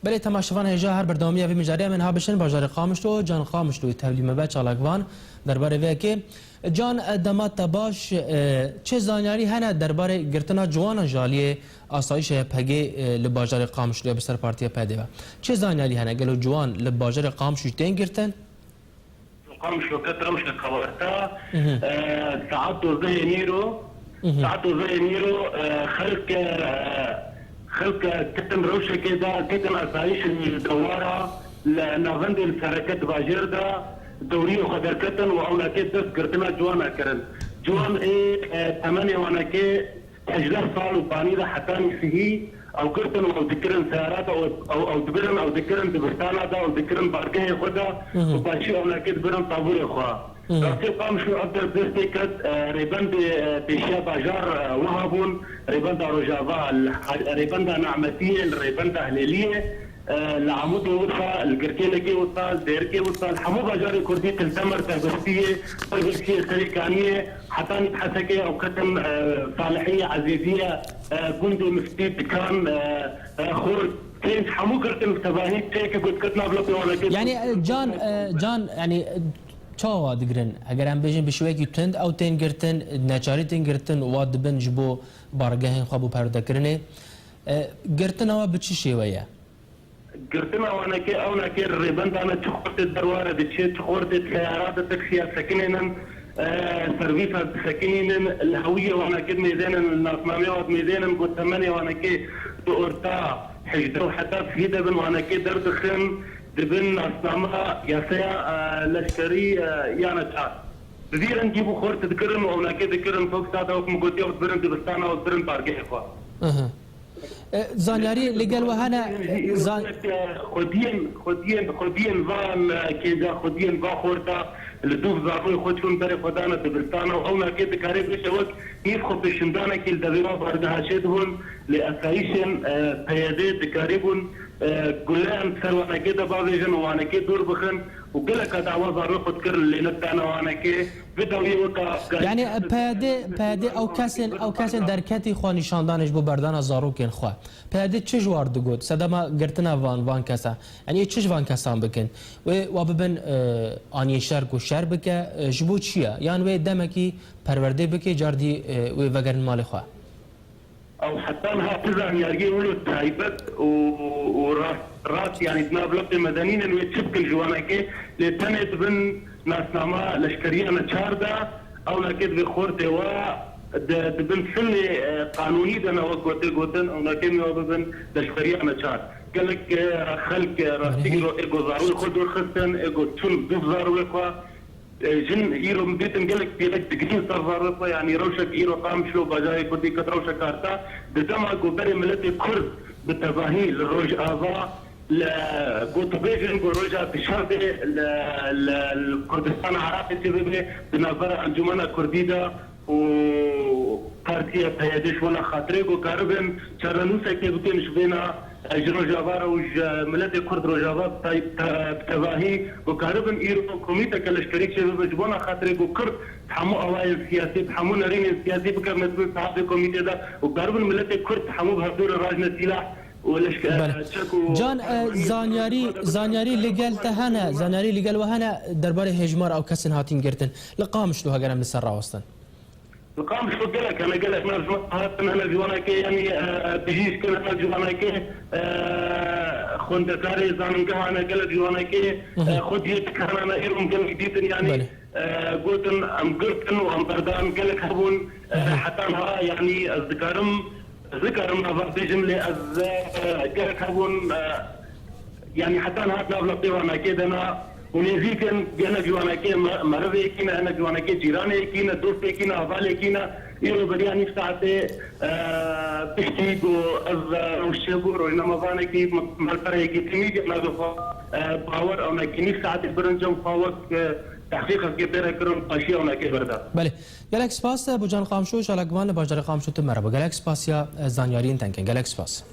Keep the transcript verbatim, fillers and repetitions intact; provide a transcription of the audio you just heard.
Belê, temaşevan hêja her berdewamiya vê mijarê em ên ha bişin bajarê Qamişlo, Can Qamişlo tevlî me be çalakvan derbarê vê yekê. Can, e, dema te baş, e, çi zanyarî hene derbarê girtina ciwanan ji aliyê asayişa Y P G, e, li bajarê Qamişloyê bi ser partiya P D ve? Çi zanyarî hene? Gelo ciwan li bajarê Qamişlo tên girtin? Qamişlo ket rewşek xeberta, Mhm. e, saet dozdehê nîro, Mhm. saet dozdehê nîro, e, xelk, e, xelk, e, ketin rewşekê de, ketin asayişên dewara, li navendên sereke di bajêr de, dewriyê xwe derketin û ewnekê dest girtina ciwana kirin. Ciwan ê, e, temenê wanekê hejdeh sal û panî de hetanî sihî ew girtin û ew dikirin seyarata û ew, ew dibirin, ew dikirin dibistana de, ew dikirin bargehê xwe de Mhm. û paşî ewnekê dibirin tabûrê xwe. Mhm. Rastî Qamişlo ev der destê ket, e, rêbendê, e, pêşiya bajar, e, wiha bûn, rêbenda Rojava, li, rêbenda Nehmetiyê, li rêbenda Hilêliyê, e, li Amûdê wisa, li Girkêlekê wisa, li Dêrikê wisa, li hemû bajarê Kurdî Til Temer, Terbestiyê, Terbestiyê, Serêkaniyê, hetanî bi Hesekê ew ketin, e, Salihiyê, Ezîziyê, e, gundê Miftî, Dikan, e, e, Xort, Kênc, hemû girtin bi tevahî têke got ketina bila pêwanekê. Yani, e, Can, e, Can, yani, e, çawa digirin? Eger em bêjin bi şêwekî tund ew tên girtin, neçarî tên girtin, wa dibin ji bo bargehên xwe bo perwdekirinê. E, girtina we bi çi şêwe ye? Girtina wanekê, ewnekê rêbendane çi xortê derware diçê, çi xortê seyara de taksiya sekinênin, e, servîsa disekinînin, li hewiyê wanekê dimêzênin, li nasnameyê wa dimêzênin, got temenê wanekê di orta hejdeh û heta sihî de bin wanekê derdixin, dibin nasnama yasaya, e, leşkerî, e, ya neçar. Bi vî rengî bû xort dikirin û ewnekê dikirin, tok sade wek min gotiye, ew dibirin dibistana û dibirin bargehê xwe. Aha. E, zanyarî li gel we hene, e, zan- Xwediyên, xwediyên, xwediyên van, e, kênca xwediyên va xorta li dûv zaroyê xwe çûn berê xwe dane dibistana û ewnekê dikare bêje wek nîv xwe pêşindanekî li devê wa bargeha çêdibûn, lê esayîşên, e, P Y D dikarîbûn, e, guleyan ser wanekê de bavêjin û wanekê dûr bixin û geleka dawa zaroyê xwe dikirin lê nedane wanekê. Bi dawiyê weka Yani, e, P Y D, P Y D ew kesên, ew kesên derketî xwe nîşandanê ji bo berdana zarokên xwe. P Y D çi ji war digot? Sedema girtina van, van kesa. Yani, ê çi ji van kesan bikin? Wê wa bibin, e, aniyê şer ku şer bike, e, ji bo çi ye? Yan wê demekî perwerdê bike, cardî, e, wê vegerin malê xwe? Ew heta niha ti zanyariyê wilo taybet û, û rast, rast, yanî di nav lepê me de nînin wê çi bikin ji wanekê, lê tenê dibin nasnama leşkeriya neçar de, ewnekê divê xortê wa di, dibin silê, e, qanûnî de ne wek gotê gotin, ewnekê mê wa bibin leşkeriya neçar. Gelek, e, xelk, e, rastî Erê. îro ê go zarûyê xwe dûr xistin, ê go çûn dûv zarûyê xwe. E, jin îro min dîtin gelek pîrek digihîn ser zarê xwe, yanî rewşek îro Qamişlo bajarê Kurdî ket rewşek arta, di dema ku berê miletê Kurd bi tevahî li Rojava, li, ku dibêjin ku roja dişandê li, li, li Kurdistana Iraqê çêbibe, di navbera Encûmena Kurdî de û partiya P Y D ji wana xatirê ku karibin çarenûsekê bikin ji vêna, e, ji Rojava re û ji miletê Kurd Rojava bi tay-, te-, bi tevahî ku karibin îro komîteke leşkerî çêbibe ji bona xatirê ku Kurd bi hemû awayên siyasî, bi hemû nerînên siyasî bikevne di bin sehafê komîtê de û karibin miletê Kurd bi hemû bi hevdû re rajne sîlah û leşke-, Belê. çek û Can, e, zanyarî, zanyarî li gel te hene, zanyarî li gel we hene derbarê hêjmar ew kesên hatîn girtin. Li Qamişlo heger em li ser rawestin. Li Qamişlo gelek hene, gelek nav ji me hatin, hene ji wanekê, yanî, e, bijîşk in, hene ji wanekê, e, xwendekarê zanîngeha hene, gelek ji wanekê, Mhm. e, xwediyê dikirin hene, îro min gelek dîtin, yanî, Belê. e, gotin, em girtin û em berdan, gelek hebûn, e, Mhm. heta niha, yanî, ez dikarim, ez dikarim nava bêjim, lê ez, e, gelek hebûn, e, Yanî heta niha di nav lepê wanakê de ne û nêzîk in, gelek ji wanakê me-, merivê yekî ne, hinek ji wanakê cîranê yekî ne, dostê yekî ne, hevalê yekî ne. Îro beriya nîv saetê, e, piştî ku ez, e, rewşe bû, rojnamevanekî, me-, malpereyekî tîmî navê xwe, e, bawer ewnekî nîv saetê birin cem xwe wek, e, tehqîqekê bêre kirin, paşiya ewnekê berde. Belê. Gelek spas, e, bo Can Qamşo, çalakvan li bajarê Qamşo tu merhaba. Gelek spas ya, e, zanyariyên tenkin. Gelek spas.